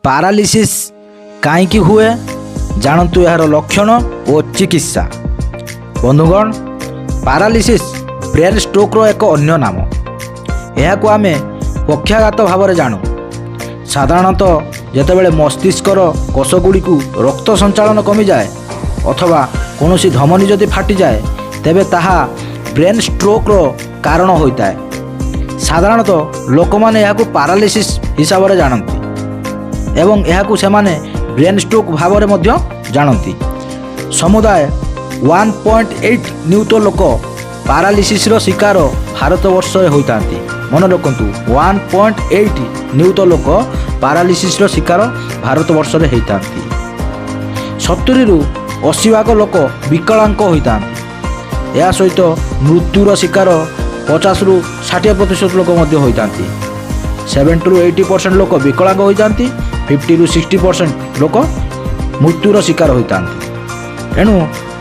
Paralysis କାହିଁକି ହୁଏ, ଜାଣନ୍ତୁ ଏହାର ଲକ୍ଷଣ ଓ ଚିକିତ୍ସା। ବନ୍ଧୁଗଣ, ପାରାଲିସିସ୍ ବ୍ରେନ୍ ଷ୍ଟ୍ରୋକ୍ର ଏକ ଅନ୍ୟ ନାମ। ଏହାକୁ ଆମେ ପକ୍ଷାଘାତ ଭାବରେ ଜାଣୁ। ସାଧାରଣତଃ ଯେତେବେଳେ ମସ୍ତିଷ୍କର କୋଷଗୁଡ଼ିକୁ ରକ୍ତ ସଞ୍ଚାଳନ କମିଯାଏ ଅଥବା କୌଣସି ଧମନୀ ଯଦି ଫାଟିଯାଏ, ତେବେ ତାହା ବ୍ରେନ୍ ଷ୍ଟ୍ରୋକ୍ର କାରଣ ହୋଇଥାଏ। ସାଧାରଣତଃ ଲୋକମାନେ ଏହାକୁ ପାରାଲିସିସ୍ ହିସାବରେ ଜାଣନ୍ତି ଏବଂ ଏହାକୁ ସେମାନେ ବ୍ରେନ୍ ଷ୍ଟ୍ରୋକ୍ ଭାବରେ ମଧ୍ୟ ଜାଣନ୍ତି। ସମୁଦାୟ 1.8 ନିୟୁତ ଲୋକ ପାରାଲିସିସ୍ର ଶିକାର ଭାରତବର୍ଷରେ ହୋଇଥାନ୍ତି। ମନେ ରଖନ୍ତୁ, 1.8 ନିୟୁତ ଲୋକ ପାରାଲିସିସ୍ର ଶିକାର ଭାରତବର୍ଷରେ ହୋଇଥାନ୍ତି। 70ରୁ 80 ଭାଗ ଲୋକ ବିକଳାଙ୍ଗ ହୋଇଥାନ୍ତି। ଏହା ସହିତ ମୃତ୍ୟୁର ଶିକାର 50ରୁ 60% ଲୋକ ମଧ୍ୟ ହୋଇଥାନ୍ତି। 70ରୁ 80% ଲୋକ ବିକଳାଙ୍ଗ ହୋଇଥାନ୍ତି, 50ରୁ 60% ଲୋକ ମୃତ୍ୟୁର ଶିକାର ହୋଇଥାନ୍ତି। ଏଣୁ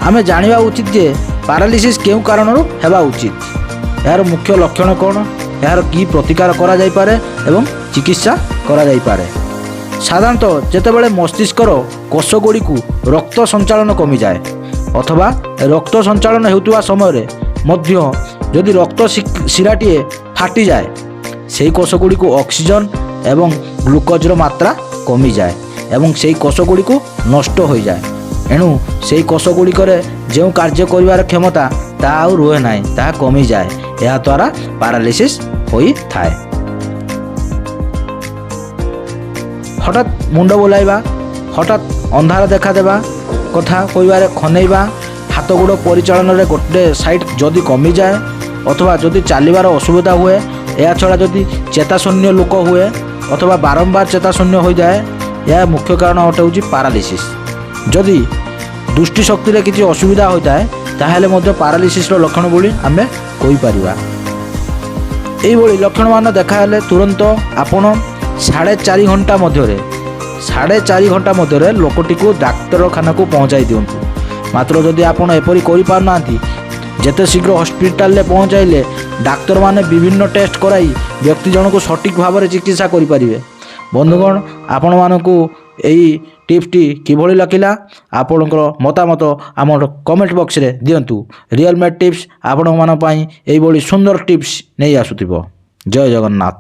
ଆମେ ଜାଣିବା ଉଚିତ ଯେ ପାରାଲିସିସ୍ କେଉଁ କାରଣରୁ ହେବା ଉଚିତ, ଏହାର ମୁଖ୍ୟ ଲକ୍ଷଣ କ'ଣ, ଏହାର କି ପ୍ରତିକାର କରାଯାଇପାରେ ଏବଂ ଚିକିତ୍ସା କରାଯାଇପାରେ। ସାଧାରଣତଃ ଯେତେବେଳେ ମସ୍ତିଷ୍କର କୋଷଗୁଡ଼ିକୁ ରକ୍ତ ସଞ୍ଚାଳନ କମିଯାଏ ଅଥବା ରକ୍ତ ସଞ୍ଚାଳନ ହେଉଥିବା ସମୟରେ ମଧ୍ୟ ଯଦି ରକ୍ତ ଶିରାଟିଏ ଫାଟିଯାଏ, ସେହି କୋଷଗୁଡ଼ିକୁ ଅକ୍ସିଜେନ୍ ଏବଂ ଗ୍ଲୁକୋଜର ମାତ୍ରା କମିଯାଏ ଏବଂ ସେହି କୋଷଗୁଡ଼ିକୁ ନଷ୍ଟ ହୋଇଯାଏ। ଏଣୁ ସେହି କୋଷଗୁଡ଼ିକରେ ଯେଉଁ କାର୍ଯ୍ୟ କରିବାର କ୍ଷମତା, ତାହା ଆଉ ରୁହେ ନାହିଁ, ତାହା କମିଯାଏ। ଏହାଦ୍ୱାରା ପାରାଲିସିସ୍ ହୋଇଥାଏ। ହଠାତ୍ ମୁଣ୍ଡ ବୁଲାଇବା, ହଠାତ୍ ଅନ୍ଧାର ଦେଖାଦେବା, କଥା କହିବାରେ ଖନେଇବା, ହାତ ଗୋଡ଼ ପରିଚାଳନାରେ ଗୋଟେ ସାଇଡ଼୍ ଯଦି କମିଯାଏ ଅଥବା ଯଦି ଚାଲିବାର ଅସୁବିଧା ହୁଏ, ଏହା ଛଡ଼ା ଯଦି ଚେତାଶୂନ୍ୟ ଲୋକ ହୁଏ ଅଥବା ବାରମ୍ବାର ଚେତାଶୂନ୍ୟ ହୋଇଯାଏ, ଏହା ମୁଖ୍ୟ କାରଣ ଅଟେ ହେଉଛି ପାରାଲିସିସ୍। ଯଦି ଦୃଷ୍ଟିଶକ୍ତିରେ କିଛି ଅସୁବିଧା ହୋଇଥାଏ, ତାହେଲେ ମଧ୍ୟ ପାରାଲିସିସ୍ର ଲକ୍ଷଣ ବୋଲି ଆମେ କହିପାରିବା। ଏଇଭଳି ଲକ୍ଷଣମାନ ଦେଖାହେଲେ ତୁରନ୍ତ ଆପଣ 4.5 ଘଣ୍ଟା ମଧ୍ୟରେ, 4.5 ଘଣ୍ଟା ମଧ୍ୟରେ ଲୋକଟିକୁ ଡାକ୍ତରଖାନାକୁ ପହଞ୍ଚାଇ ଦିଅନ୍ତୁ। ମାତ୍ର ଯଦି ଆପଣ ଏପରି କରିପାରୁନାହାନ୍ତି, ଯେତେ ଶୀଘ୍ର ହସ୍ପିଟାଲରେ ପହଞ୍ଚାଇଲେ ଡାକ୍ତରମାନେ ବିଭିନ୍ନ ଟେଷ୍ଟ କରାଇ ବ୍ୟକ୍ତି ଜଣକୁ ସଠିକ୍ ଭାବରେ ଚିକିତ୍ସା କରିପାରିବେ। ବନ୍ଧୁଗଣ, ଆପଣମାନଙ୍କୁ ଏଇ ଟିପ୍ସଟି କିଭଳି ଲାଗିଲା, ଆପଣଙ୍କର ମତାମତ ଆମର କମେଣ୍ଟ ବକ୍ସରେ ଦିଅନ୍ତୁ। ରିଅଲ୍ ମେଡ୍ ଟିପ୍ସ ଆପଣମାନଙ୍କ ପାଇଁ ଏଇଭଳି ସୁନ୍ଦର ଟିପ୍ସ ନେଇ ଆସୁଥିବ। ଜୟ ଜଗନ୍ନାଥ।